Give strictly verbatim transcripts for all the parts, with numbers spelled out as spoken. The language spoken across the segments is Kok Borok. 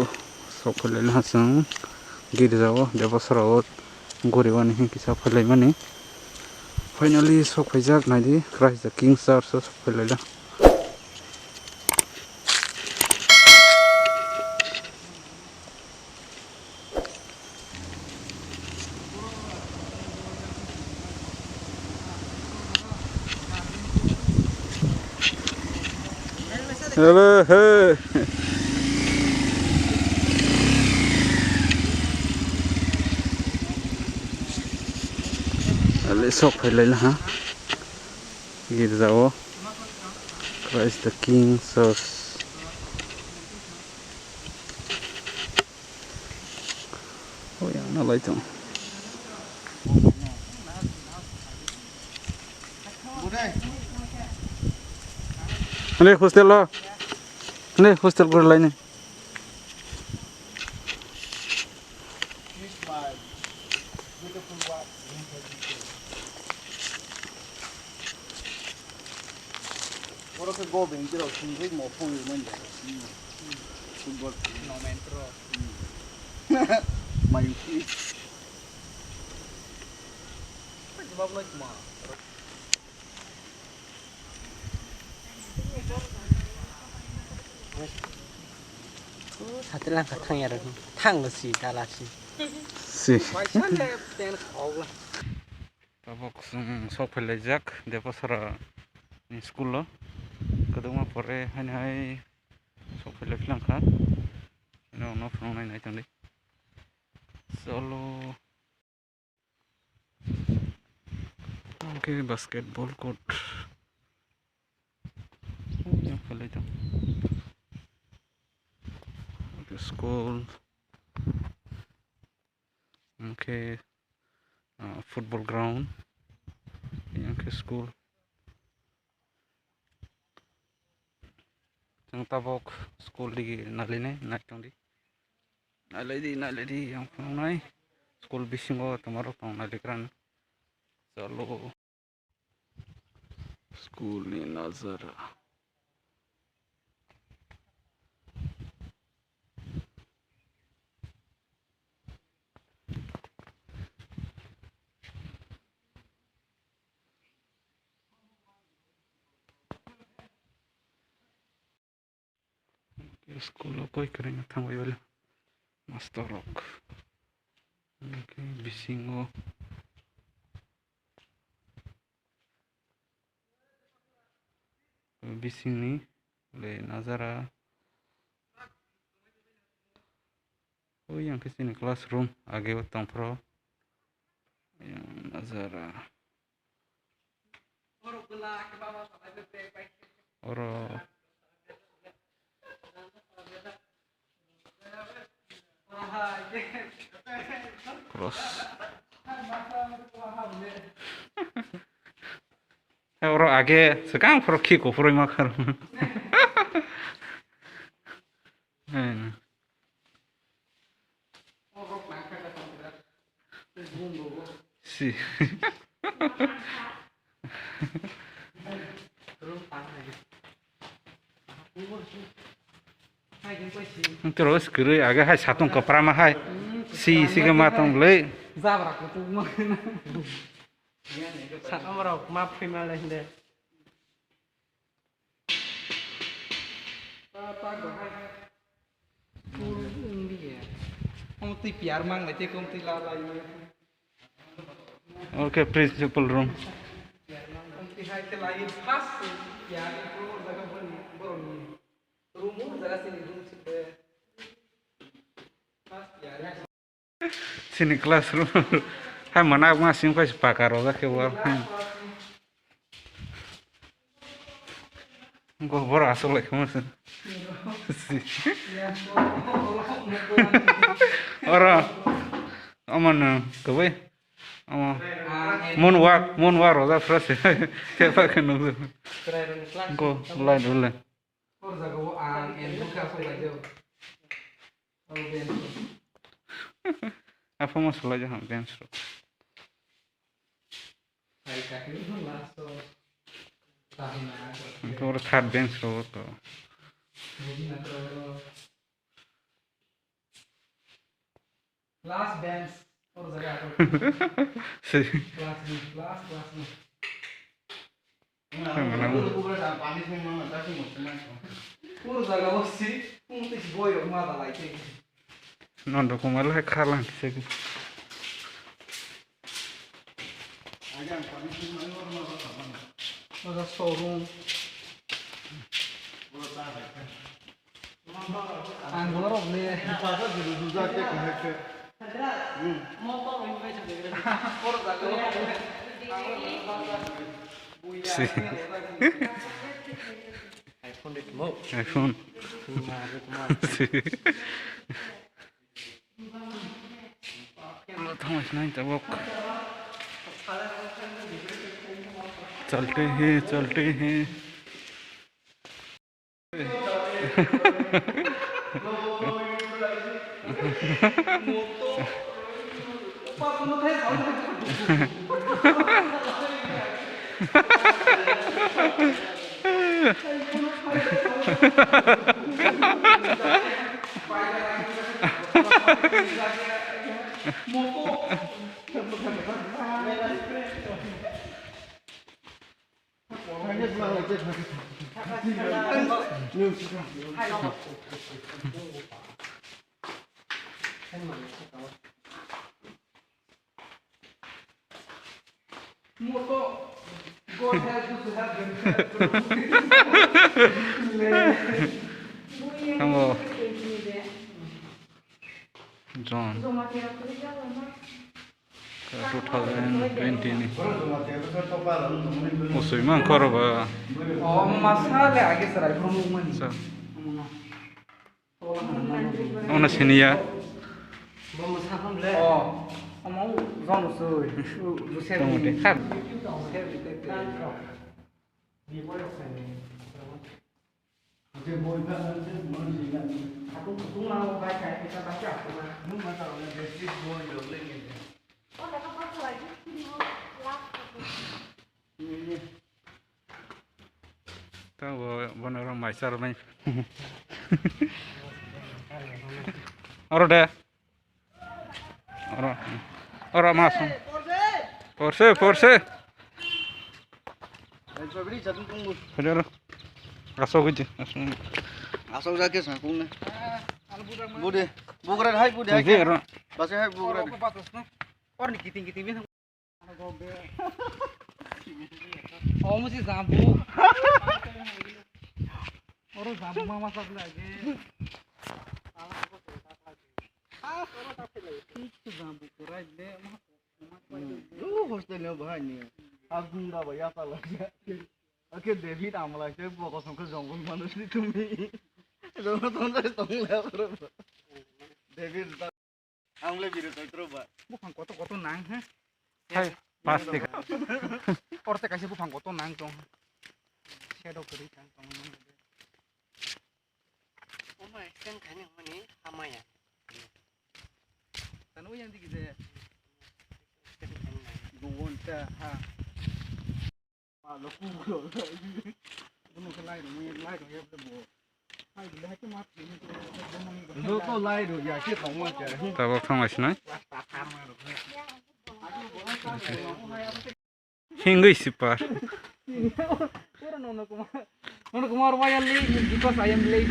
Sok phailaina chwng girjao, Debasarao guriwani hinkhe sa phailaimani. Finally sok phaijak, naidi, Christ the King Church o sok phailaila. Hello, hey. Ale sok phailaila ha. Girjao Christ the King Church. Oh, yang na lai tong. Hostel lo. Hostel gor lai ni. Oro khe go beng jero sungwi mo phung manja. Football. No mentro. Mayu ki. Jawab lagi ma. Sate langkha thang ya rw thang si dala si. Si. Tabok chwng sok phailaijak Debasara ni school o. Kwdwkma pore haino hai sok phailai philangkha. Ino no phunuknai nai tongdi. Cholo. Oke, basketball court. Oh, yang phalai tong. Oke, school. Oke, ah, football ground. Yang ke school. Chwng tabok school digi nalini nai tongdi. Nalaidi, nalaidi, yang phunuknai. School bisingo tongmarok tong nalikrano. Chalo. School ni nazara. School o koi kwrwngno thangwi bale master rok. Hwnkhe bisingo bisingni le nazara. Oi, yang khe chini classroom age o tongphuru. Yang nazara. Oro cross. Oro age swkang phuru khi kuphurwi ma khar. Si. Terus kiri agak hai satung kepra mah hai. Si, si ke matong le. Zabra kutung mah. Sa amrok map phi ma le hinde. Om twi piyar mang lai te kom twi la lai. Okay, principal room. Om twi hai te lai first piyar ko jaga boni boroni room jaga sini room sini first piyar. Chini classroom. Hai mwnakma sing pai paka rojak khe wall. Go bor aswk lai khama se. Si. Oro. Omo no kwbwi. Omo. Moonwalk, moonwalk rojak phra se. Khe pa khe nukgo. Go lai dole. Aphano swlai jak ham bench rok. Hwnkhe oro third bench rok to. Last bench. Or jaga ako. Si. Last bench, last, last bench. Ang mana mo? Or jaga o si, kung tis boy rok ma da lai te. Non rok ma lai khalang se. Oja showroom. Ang borok ni. iPhone. चलते हैं, चलते हैं। Tamo. John. Two thousand twenty ni. Usui man koro ba. Oh, masa le age serai promo mani. Sa. Ono seniya. Bo masa ham le. Oh, omo John usui. Tamo de. Khar. Tamo bono rok mai charo nai. Oro de. Oro, oro ma song. Porse, porse. Hajaro. Asok gidi, asok. Asok jake sa kung na. Bude, bugra hai bude. Oro. Base hai bugra. Orni kiting kiting bin. Omo si jambu. Oro jambu mama sa lagi. Jambu kurai le. Lu hostel ni bahai ni. Agung da ba ya pala. Oke David amla se bo kosong ke jongol manus ni tumi. Jongol tong tong le. David. Ang le biro tong tro ba. Buphang koto koto nang ha. Hai, plastic. Orte kaisa buphang koto nang tong. Shadow kari tang tong. Oma extend khaini hwnmani hamaya. Tano yang digi de. Extend khaini nai. Dua ta ha. Tabok thangma sinai. Hingwi sipar. Nono kumar, nono kumar why are late? Because I am late.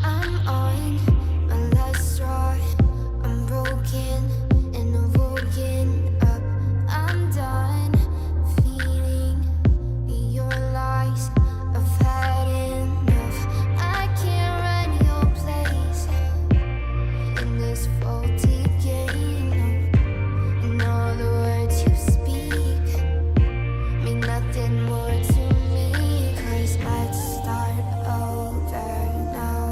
I'm on my last straw. I'm broken and I'm woken up. I'm done feeding your lies. I've had enough. I can't run your place in this faulty game. And all the words you speak mean nothing more to me. 'Cause I'd start over now.